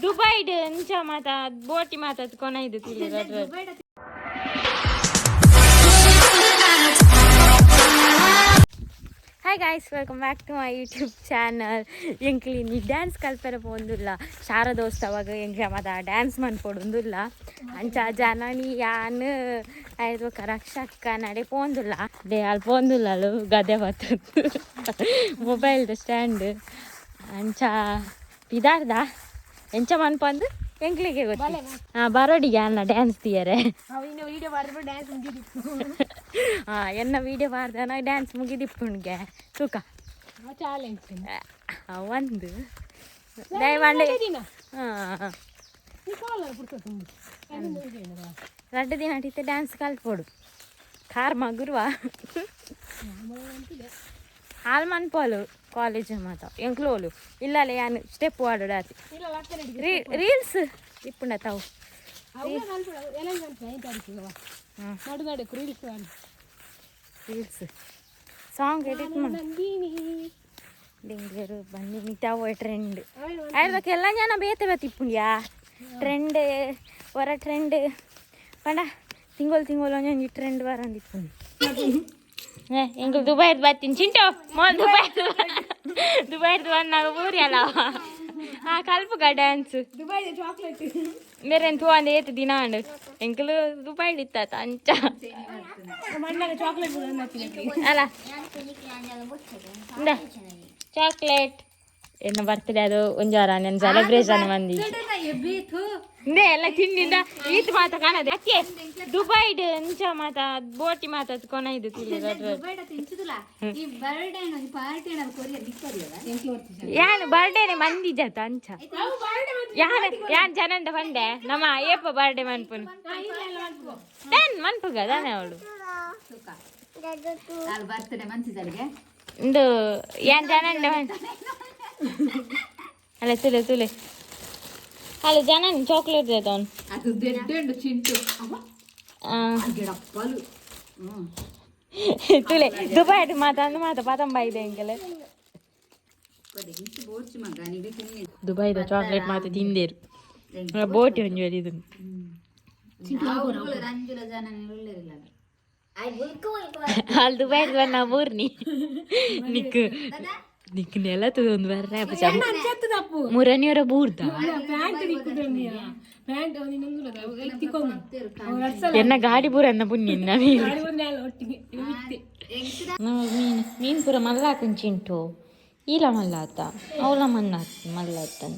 ದುಬೈಡ್ ಅಂಚ ಮಾತ ಬೋಟಿ ಮಾತ ಕೊನೈದು ತುಲೆ. Hi guys, welcome back to my YouTube channel. ಎಂಕ್ಲಿ ನೀ ಡ್ಯಾನ್ಸ್ ಕಲ್ಪೆರ ಪೋಂದುಲ್ಲ. ಶಾರದೋತ್ಸವಾಗ ಎಂಕ್ಲೆ ಮಾತ ಡ್ಯಾನ್ಸ್ ಮನ್ಪೊಡುಂದುಲ್ಲ. ಅಂಚ ಜನನಿ, ಯಾನ್, ಐದು ರಕ್ಷಕ್ಕ ನಡೆ ಪೋಂದುಲ್ಲ. ಡೇ ಅಲ್ಲಿ ಪೋಂದುಲ್ಲ. ಅಲ್ಲು ಗದೆ ಬತ್ತದ್ದು ಮೊಬೈಲ್ದ ಸ್ಟ್ಯಾಂಡ್. ಅಂಚ ಪಿದಾರ್ದ ಎಂಚ ಮನ್ಪಂದು ಎಂಕ್ಲಿಗೆ ಗೊತ್ತು. ಹಾಂ, ಬರೋಡಿಗೆ ಅನ್ನ ಡ್ಯಾನ್ಸ್ ತೀಯರೆ. ವಿಡಿಯೋ ಮಾಡಿದ್ರೆ ಡ್ಯಾನ್ಸ್ ಮುಗಿದಿತ್ತು. ಹಾಂ, ಎನ್ನ ವೀಡಿಯೋ ಮಾಡ್ದನ ಡ್ಯಾನ್ಸ್ ಮುಗಿದಿಪ್ಪುಣ್ಗೆ ತೂಕ. ಚಾಲೆಂಜ್. ಒಂದು ದಯಮಾಡಿ. ಹಾಂ, ರಡ್ಡು ದಿನ ಅಟಿತ್ತೆ ಡ್ಯಾನ್ಸ್ ಕಲ್ಪೊಡು. ಕಾರ್ ಮಗುರುವ ಹಾಲು ಮನ್ಪೋಲು ಕಾಲೇಜ್ ಮಾತ ಎಂಕ್ಲೋಲು ಇಲ್ಲಲ್ಲ. ಯಾನು ಸ್ಟೆಪ್ ಆಡೋಡಾತಿ ರೀಲ್ಸ್ ಇಪ್ಪುಂಡ ತಾವು. ನಡು ನಡು ರೀಲ್ಸ್. ರೀಲ್ಸ್ ಸಾಂಗ್ ಎಡಿಟ್ ಮಾಡಿ. ನಂದಿನಿ. ಬೆಂಗಳೂರು ಬನ್ನಿ ಮಿತಾವ ಟ್ರೆಂಡ್ ಆಯ್ಬೇಕೆಲ್ಲ. ಜನ ಬೇತೆ ಬತ್ತಿಪ್ಪುಂಡ್ಯಾ ಟ್ರೆಂಡ್ ಹೊರ ಟ್ರೆಂಡ್ ಪಂಡ ತಿಂಗಳು ತಿಂಗಳು ಒಂಜೊಂಜಿ ಟ್ರೆಂಡ್ ಬರಂದಿಪ್ಪುಂಡು. ಏ, ಎಂಕುಲು ದುಬೈರ್ದು ಬತ್ತೀನಿ ಚಿಂಟು ಮೋಲ್. ದುಬೈರ್ದು ದುಬೈರ್ದು ಬಂದಾಗ ಪೂರಿ ಅಲ್ಲ. ಹಾಂ, ಕಲ್ಪುಗ ಡ್ಯಾನ್ಸ್. Dubai chocolate. ಮೇರೆನ್ ತೂವಂದೆ ಏತ್ ದಿನ ಆಂಡ್. ಎಂಕುಲು ದುಬೈಡ್ ಇತ್ತ ಅಂಚ. ಮಣ್ಣಾಗ ಚಾಕ್ಲೇಟ್. ಅಲ್ಲ, ಇಂದ ಚಾಕ್ಲೇಟ್. ಎನ್ನ ಬರ್ತ್ಡೇ ಅದು ಒಂಜಾರ ನನ್ನ ಸೆಲೆಬ್ರೇಷನ್ ಮಂದಿ. ಇಂದೇ ಎಲ್ಲ ತಿಂಡಿಂದ ಈತ್ ಮಾತ ಕಾಣದೆ. ಅಕ್ಕೆ ದುಬೈಡ್ ಅಂಚ ಮಾತ ಬೋಟಿ ಮಾತ ಕೊನೈದು ತಿಳಿ. ಯಾನ್ ಬರ್ಡೇನೆ ಮಂದಿ ಜಾತ ಅಂಚ. ಯಾನ್ ಯಾನ್ ಜನಂಡ ಬಂದೆ ನಮ್ಮ ಏಪ ಬರ್ಡೇ ಮನ್ಪುನು ಟೆನ್ ಮನ್ಪುಗ ತಾನೆ ಅವಳು. ಬರ್ತಡೆ ಮನ್ಸಿದಲ್ಲಿಗೆ. ಇಂದು ಯಾನ್ ಜನಂಡ ಅಲ್ಲ, ತುಲೆ ತುಲೆ ಅಲ್ಲ, ಜನ ಚಾಕ್ಲೇಟ್ ದೇತವನು. ಅದು ದೊಡ್ಡ ಚಿಂಟು ಗಿಡಪ್ಪಲು. ತುಲೆ, ದುಬೈಡ್ ಮಾತ ಮಾತ ಪತಂಬ ಇದೆ ಎಂಕಲೆ. ಬೋರ್ಚು ಮಗ ನಿಗೆ ತಿನ್ನಿ. ದುಬೈದ ಚಾಕ್ಲೇಟ್ ಮಾತ ತಿಂದೇರು. ಬೋಟಿ ಒಂಜಿ ಇದು. ರಂಜುಲ ಜನ ಉಳ್ಳಿರಲ್ಲ. ಅಲ್ಲಿ ದುಬೈಡ್ ಬಂದ ಊರ್ನಿ ನಿಕ್ ನಿಕ್ ನೆಲ ಒಂದು ಬರ್ರೆ. ಮುರನಿಯವರ ಬೂರ್ದ. Pant pant. ಎನ್ನ ಗಾಡಿ ಪೂರ ಎನ್ನ ಪುಣ್ಯ. ಮೀನು ಮೀನು ಮೀನು ಪೂರ ಮಲ್ಲಾತನ್ ಚಿಂಟು. ಈಲ ಮಲ್ಲಾತ, ಅವಲ ಮನ್ನಾತ್ ಮಲ್ಲಾತನ್.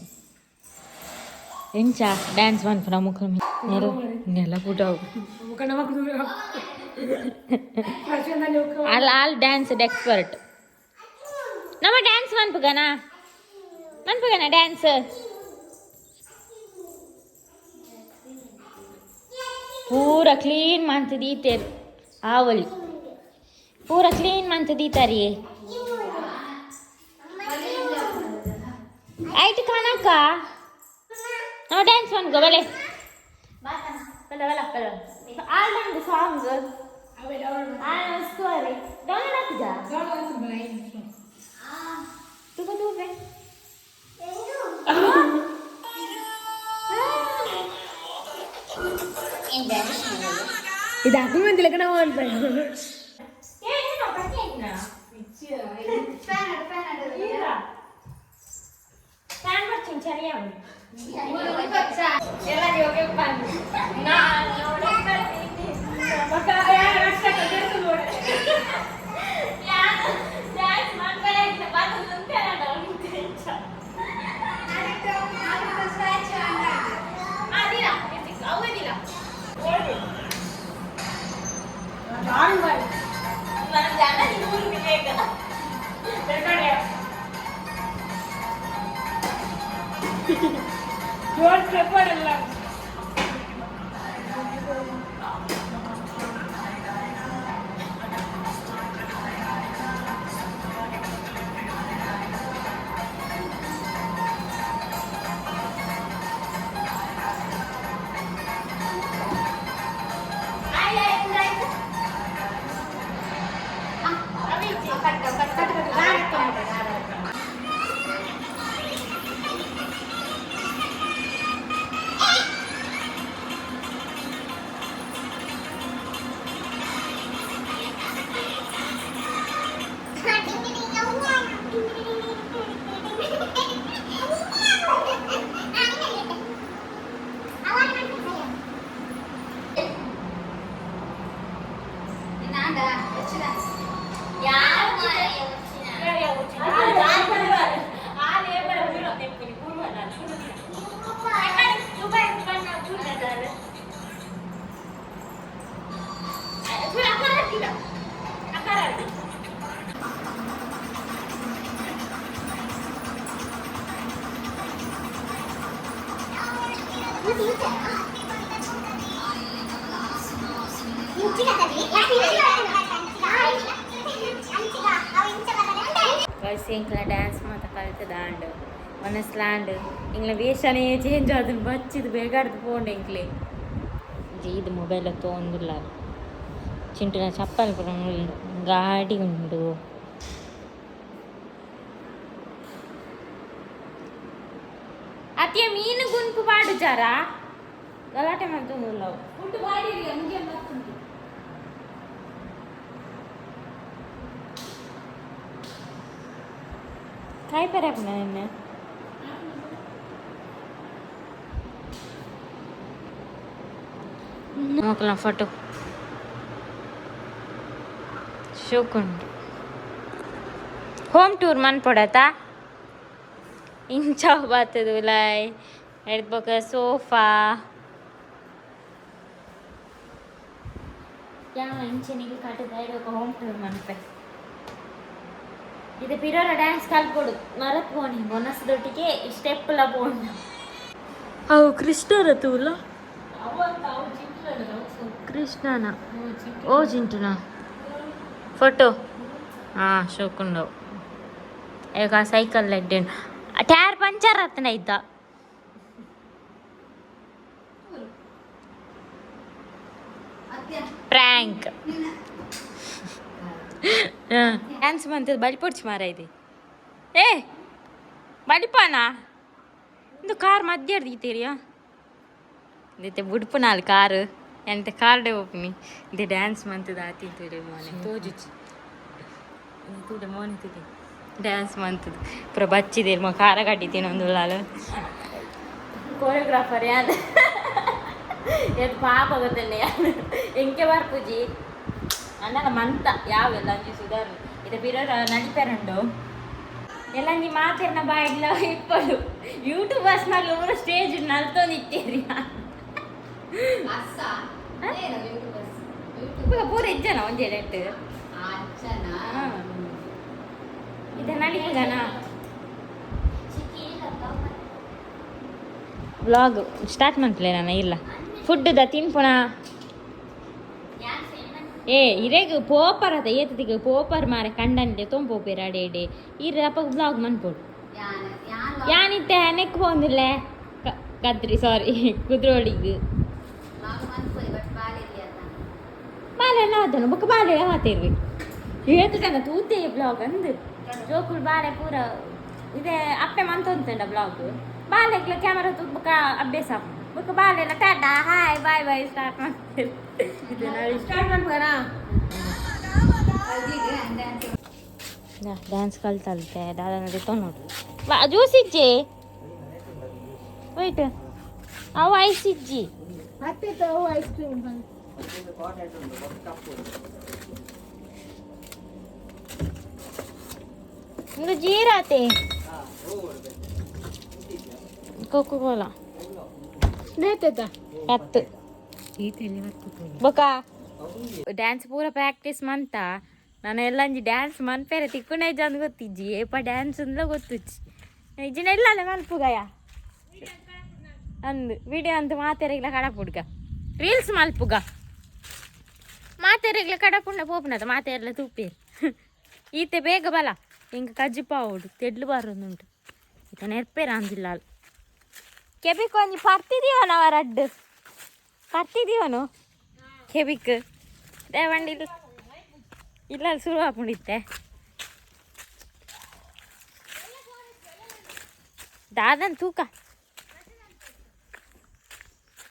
ಎಂಚ ಡ್ಯಾನ್ಸ್ ಮನ್ಪುನ ಮುಖ ನೆಲ ನೆಲ ಪುಟ. ಅಲ್ಲ, ಆಲ್ ಡ್ಯಾನ್ಸ್ ಎಕ್ಸ್ಪರ್ಟ್. ನಮ್ಮ ಡ್ಯಾನ್ಸ್ ಮನ್ಪುಗನಾ ಮನ್ಪುಗನ ಡ್ಯಾನ್ಸ್ ಪೂರ ಕ್ಲೀನ್ ಮಂತ್ ದೀತೇರು. ಆವಲಿ ಪೂರ ಕ್ಲೀನ್ ಮಂತ್ ದೀತಾರಿ. ಆಯ್ತು ಕನಕ, ನಮ್ಮ ಡ್ಯಾನ್ಸ್ ಮನ್ಕೋ. ಬಲೆ ಬಲ ಬಲ ಬಲ. ಆಲ್ ಸಾಂಗ್ ಆಲ್ ಸ್ಕೋರಿ ಡೌನ್ಲೋಡ್ ಹಾಕಿದಾ ತೂಕ ತೂಪೆ. ಇದು ಹಾಕೊಂಡು ಲೆಕ್ಕ ನಾವು ಅಂತ. ಗೈಸ್, ಎಂಕ್ಲ ಡ್ಯಾನ್ಸ್ ಮಾತ ಕಲ್ತದಾಂಡ್ ಮನಸ್ಲಾಂಡ್. ಎಂಗ್ಲ ವೇಷನೇ ಚೇಂಜ್ ಆದನ್ ಬಚ್ಚಿದ್ ಬೇಗಾಡ್ದು ಪೋಂಡು ಎಂಕ್ಲೆ. ಇದು ಮೊಬೈಲ್ ತೊಗೊಂದಿಲ್ಲ. ಚಿಂಟಿನ ಚಪ್ಪಲ್ ಪೂರ ಉಂಡು, ಗಾಡಿ ಉಂಡು. ಅತಿಯ ಮೀನು ಗುಂಪು ಪಾಡುಜಾರ ಗಲಾಟೆ ಮಾಡ್ತೊಂದುಲ್ಲ. ಉಂಟು ಮಾಡಿರಿ ಹಂಗೆ ಮತ್ತುಂಟು. ಕಾಯಿ ಪೆರಾಪುಂಡ ನಿನ್ನೆ. ಮೊಕಲ್ನ ಫೋಟೋ ಶೋಕುಂಡು. ಹೋಮ್ ಟೂರ್ ಮನ್ಪೊಡತಾ? ಇಂಚ ಬತ್ತದು ಉಲಾಯ್ ಎಡ್ದ್ ಬೊಕ ಸೋಫಾ. ಯಾ ಇಂಚೆನಿಗೆ ಕಟ್ಟದ ಬೊಕ ಹೋಮ್ ಟೂರ್ ಮನ್ಪೆ. ಇದು ಪಿರೋರ ಡ್ಯಾನ್ಸ್ ಕಲ್ಪೊಡು, ಮರತ್ ಪೋನಿ ಒನಸ್ದೊಟ್ಟಿಗೆ ಸ್ಟೆಪ್ ಲ ಪೋಂಡ. ಅವು ಕೃಷ್ಣರ ತೂಲ, ಕೃಷ್ಣನ ಓ ಚಿಂಟುನ ಫೋಟೋ. ಹಾಂ, ಶೋಕುಂಡವು. ಈಗ ಸೈಕಲ್ ಎಡ್ಡೆ ಟೈರ್ ಪಂಚರ್ ಆತನ ಇದ್ದ. ಪ್ರಾಂಕ್ ಡ್ಯಾನ್ಸ್ ಮಂತದ ಬಲಿಪೊಡ್ಚಿ ಮಾರ ಇದೆ. ಏ ಬಲಿಪಾನ ಇಂದು ಕಾರ್ ಮಧ್ಯ ದೀತೀರಿಯಾ ಇತ್ತೆ ಬುಡ್ಪುನಾಲ್ ಕಾರ್ ಎಂತ ಕಾರ್ಡೆ ಒಪ್ನಿ. ಇದು ಡ್ಯಾನ್ಸ್ ಮಂತದ ಆತಿಂತದೆ ಮೋನೆ ತೋಜುಚಿ ತೂಡೆ ಮೋನೆ ತೂದೆ ಡ್ಯಾನ್ಸ್ ಮಂತದ ಪೂರ ಬಚ್ಚಿದೆ. ಮ ಖಾರ ಕಟ್ಟಿತೀನಿ ಒಂದು ಕೋರಿಯೋಗ್ರಾಫರ್ ಯಾನ್ ಎತ್ ಪಾಪ ಗೊತ್ತೇನೆ ಯಾನ್ ಎಂಕೆ ಬರ್ಪುಜಿ ಅನ್ನಲ ಮಂತ ಯಾವೆಲ್ಲ ಅಂಜಿ ಸುಧಾರು ಇದು ಬಿರೋರ ನಡಿಪೆರುಂಡು ಎಲ್ಲ. ನೀ ಮಾತಿರ್ನ ಬಾಯಿಡ್ಲ ಇಪ್ಪಡು. ಯೂಟ್ಯೂಬರ್ಸ್ ನಾಗ್ಲು ಪೂರ ಸ್ಟೇಜ್ ನಲ್ತೊಂದಿತ್ತೇರಿ. ಪೂರ ಇಜ್ಜನ ಒಂಜಿ ಎಡೆಟ್ ಇದು ನಲಿಪುಗನ ವ್ಲಾಗ್ ಸ್ಟಾರ್ಟ್ ಮಾಡ್ತಲೇ ನಾನು. ಇಲ್ಲ ಫುಡ್ದ ತಿನ್ಪುಣ. ಏ ಇರೆಗ್ ಪೋಪರ್ ಅದ ಏತದಿಗೆ ಪೋಪರ್ ಮಾರೆ ಕಂಡನಿದೆ ತೊಂಪೋಪೇರ ಅಡೆ ಎಡೆ ಇರ ಅಪ್ಪ ಬ್ಲಾಗ್ ಮನ್ಪೊಡು. ಯಾನಿತ್ತೆ ನೆಕ್ ಪೋಂದಿಲ್ಲ ಕದ್ರಿ, ಸಾರಿ, ಕುದ್ರೋಳಿಗ್ ಬಾಲೆ ಅದನ್ನು ಬೊಕ್ಕ ಬಾಲೆ ಮಾತೇರ್ವಿ ಏತುಟನ ತೂತೆ ಬ್ಲಾಗ್ ಅಂದ್ ಜೋಕುಲ್ ಬಾಲೆ ಪೂರ ಇದೆ ಅಪ್ಪೆ ಮಂತೊಂತಂಡ ಬ್ಲಾಗ್. ಬಾಲೆಗ್ಲ ಕ್ಯಾಮರಾ ತೂತ್ ಬೊಕ್ಕ ಅಭ್ಯಾಸ ಬೊಕ್ಕ ಬಾಲೆಲ್ಲ tata hi bye bye start ಮಾಡ್ತೀರಿ. ಇದು ನಾಳೆ ಸ್ಟಾರ್ಟ್ ಮಾಡ್ಬೋರಾ? ಡ್ಯಾನ್ಸ್ ಕಲ್ತಲ್ತೆ ದಾದ ನಡಿ ತೊನ್ನೋಡು. ಬಾ, ಜ್ಯೂಸ್ ಇಜ್ಜಿ. ವೈಟ್ ಅವು ಐಸ್ ಇಜ್ಜಿ. ಮತ್ತೆ ಐಸ್ ಕ್ರೀಮ್. ಒಂದು ಜೀರಾತೆ ಕೋಕೋ ಕೋಲಾ. ನೇತದ. ಹತ್ತು ಬೊಕ ಡ್ಯಾನ್ಸ್ ಪೂರ ಪ್ರಾಕ್ಟೀಸ್ ಮಂತ. ನಾನು ಎಲ್ಲಂಜಿ ಡ್ಯಾನ್ಸ್ ಮನ್ಪೇರೆ ತಿಕ್ಕುನೆ ಅಂದ್ ಗೊತ್ತಿಜ್ಜಿ. ಏಪ ಡ್ಯಾನ್ಸ್ ಅಂದ್ಲ ಗೊತ್ತುಜ್ಜಿ. ಇಜ್ಜಿನ ಇಲ್ಲ ಮಲ್ಪುಗಯ ಅಂದು ವಿಡಿಯೋ ಅಂತ ಮಾತೆರೆಗ್ಲ ಕಡಪುಡ್ಗ ರೀಲ್ಸ್ ಮಲ್ಪುಗ ಮಾತೆರೆಗ್ಲ ಕಡಪುಂಡ ಪೋಪುನದ ಮಾತೆರ್ಲ ತೂಪೇರು. ಈತೆ ಬೇಗ ಬಲ ಇಂಕ ಕಜ್ಜಿಪಾವುಡು ತೆಡ್ಲು ಬಾರೊಂದುಂಟು. ಈತ ನೆರ್ಪೇರ ಅಂದಿಲ್ಲ. ಕೆಬಿಕ್ ಒಂಜಿ ಪರ್ತಿದೀವನ ರಡ್ಡ್ ಪರ್ತಿದೀವನು ಕೆಬಿಕ್ ದೇವಂಡಿ ಇಲ್ಲ ಶುರು ಹಾಕೊಂಡಿತ್ತೆ ದಾದನ್ ತೂಕ.